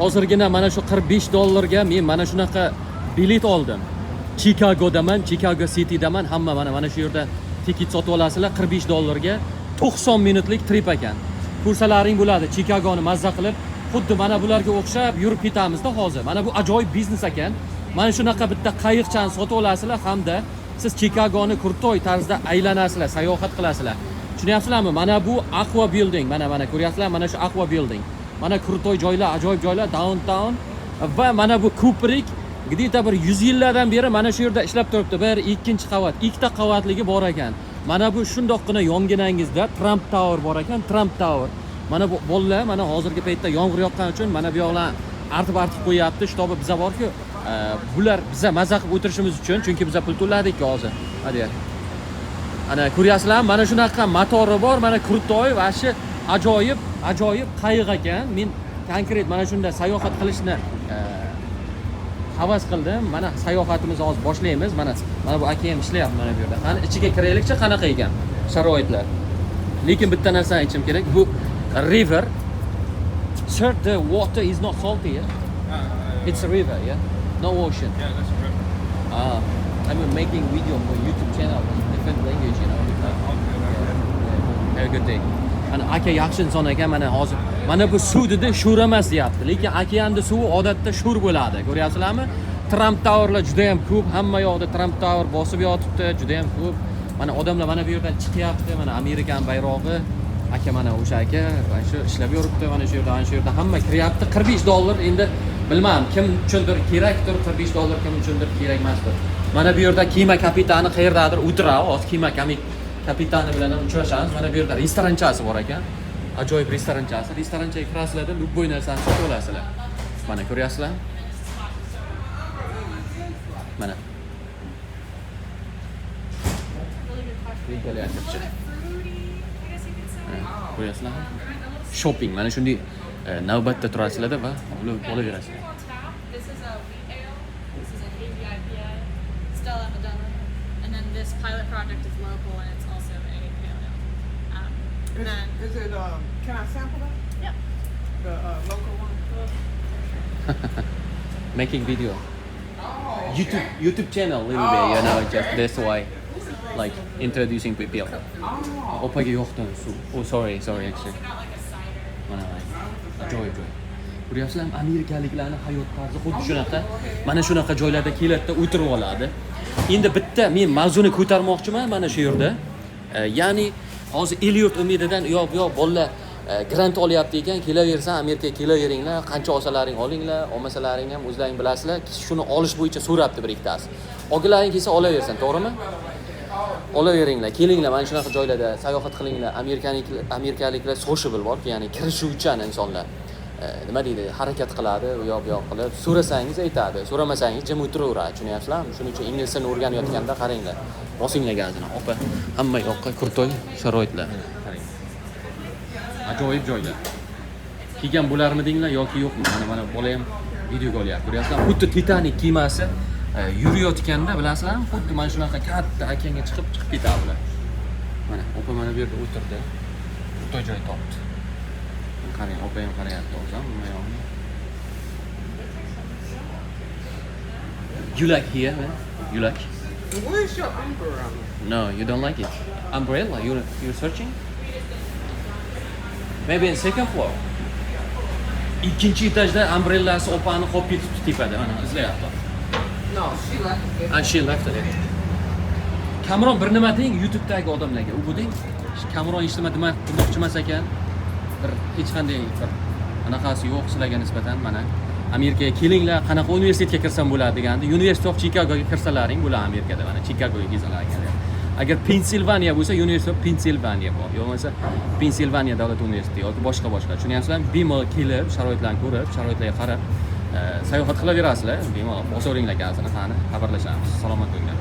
Hozirgina mana shu 45 dollarga men mana shunaqa bilet oldim. Chikagodaman, Chicago Citydaman. Hamma mana shu yerda ticket sotib olasizlar 45 dollarga, 90 minutlik trip ekan. Ko'rsalaring bo'ladi Chikagoni mazza qilib, xuddi mana bularga o'xshab yurib ketamizda hozir. Mana bu ajoyib biznes ekan. Mana shunaqa bitta qayiqchani sotib olasizlar hamda siz Chikagoni крутой tarzda aylanasizlar, sayohat qilasizlar. Tushunyapsizlarmi? Mana bu Aqua Building, mana ko'ryapsizlar, mana shu Aqua Building. Mana крутой joylar, ajoyib joylar, downtown va mana bu ko'prik где-то bir 100 yillardan beri mana shu yerda ishlab turibdi. Bir, ikkinchi qavat, ikkita qavatligi bor ekan. Mana bu shundoqqina yonginangizda Trump Tower bor ekan, Trump Tower. Mana bu bolalar mana hozirgi paytda yomg'ir yoqqani uchun mana bu yoqlar artib-artib qo'yapti. Чтобы biza borku, bular biza maza qilib o'tirishimiz uchun, chunki biza pul to'ladik hozir. Hadi. Ana ko'ryapsizlarmi? Mana shunaqa motori bor, mana крутой va shu ajoyib, ajoyib qayiq ekan. Men konkret mana shunda sayohat qilishni havas qildim. Mana sayohatimizni hozir boshlaymiz. Mana bu aka ham ishlayapti mana bu yerda. Qani, ichiga kiraylikchi, qanaqa ekan sharoitlar. Lekin bitta narsani aytishim kerak. Bu river. Sir, the water is not salty, yeah? It's a river, yeah? No ocean. Yeah, that's a river. Ah, I'm making video for YouTube channel, different language. Okay. Have a good day. Mana aka yaxshi inson ekan, mana hozir. Mana bu suv dedi, sho'r emas deyapti. Lekin okeanda suvi odatda sho'r bo'ladi. Ko'ryapsizlarmi? Trump Towerlar juda ham ko'p, hamma yoqda Trump Tower bosib yotibdi, juda ham ko'p. Mana odamlar mana bu yerdan chiqyapti, mana Amerikan bayrog'i. Aka, mana o'sha aka, mana shu ishlab yuribdi, mana shu yerda, mana shu yerda hamma kiryapti. 45 dollar endi bilmadim, kim uchundir kerakdir 45 dollar, kim uchundir kerak emasdir. Mana bu yerda kema kapitani qayerdadir o'tiradi, hozir kema kapitani bilan ham uchrashamiz. Mana bu yerda restoranchasi bor ekan. Ajoyib restoranchasi. Restoranchaga kirasizlarda, любой narsani sotib olasizlar. Mana ko'ryapsizlar? Mana. Really good question. Kelyapti. A little bit fruity, I guess you could say. Mana ko'ryapsizlarmi? A little Shopping mana shunday navbatda turasizlarda va olib olaverasizlar. Beers on tap. This is a wheat ale. This is a hazy IPA. Stella Madonna. And then this pilot project is local and it's also a pale ale. And then, Is it, can I sample that? Yeah. The local one? Making video. YouTube channel little bit, just that's why like introducing people. Opaga yoqdi suv. Oh, sorry, sorry, actually. Also got like a cider. Mana ajoyib joy. Ko'ryapsizlarmi, amerikaliklarni hayot tarzi xuddi shunaqa. Mana shunaqa joylarda keladida o'tirib oladi. Endi bitta men mavzuni ko'tarmoqchiman mana shu yerda. Ya'ni hozir el yurt umididan u yoq bu yoq bolalar grant olyapti ekan, kelaversan, Amerikaga kelaveringlar, qancha olsalaring olinglar, olmasalaring ham o'zlaring bilasizlar. Shuni olish bo'yicha so'rabdi bir ikkitasi. Olgilaring kelsa olaversin, to'g'rimi? Olaveringlar, kelinglar, mana shunaqa joylarda sayohat qilinglar. Amerikaliklar sociable borki, ya'ni kirishuvchan insonlar. Nima deydi, harakat qiladi, u yoq bu yoq qilib, so'rasangiz aytadi, so'ramasangiz jim o'tiraveradi, tushunyapsizlarmi? Shuning uchun ingliz tilini o'rganayotganda qaranglar, bosinglar gazini, opa, hamma yoqqa крутой sharoitlar. Qarang. Ajoyib joylar. Kelgan bo'larmidinglar yoki yo'qmi? Mana bola ham videoga olyapti. Ko'ryapsizlarmi? Xuddi Titanic kemasi yurayotganda, bilasizlarmi? Xuddi mana shunaqa katta okeanga chiqib chiqib ketadi ular. Mana opa mana bu yerda o'tirdi. Крутой joy topdi. Qarang, opa ham qarayapti hozir nima yoqni. You like here, man? You like? Where's your umbrella? No, you don't like it. Umbrella? You're searching? Maybe in second floor. Ikkinchi etajda umbrellasi opani qolib ketibdi tepada. Mana izlayapti. No, she left it. And she left it. Kamron, bir nima deng YouTube'dagi odamlarga. U bu deng. Kamron hech nima demoqchi emas ekan. Bir hech qanday bir anaqasi yo'q sizlarga nisbatan mana Amerikaga kelinglar, qanaqa universitetga kirsam bo'ladi deganda, University of Chicagoga kirsalaring bo'ladi Amerikada, mana Chicagoga kelsalar agar. Agar Pensilvaniya bo'lsa, University of Pennsylvania bor. Yo bo'lmasa Pensilvaniya davlat universiteti yoki boshqa boshqa. Tushunyapsizlarmi? Bemalol kelib, sharoitlarni ko'rib, sharoitlarga qarab sayohat qilaverasizlar. Bemalol bosaveringlar gazini, qani, xabarlashamiz. Salomat bo'linglar.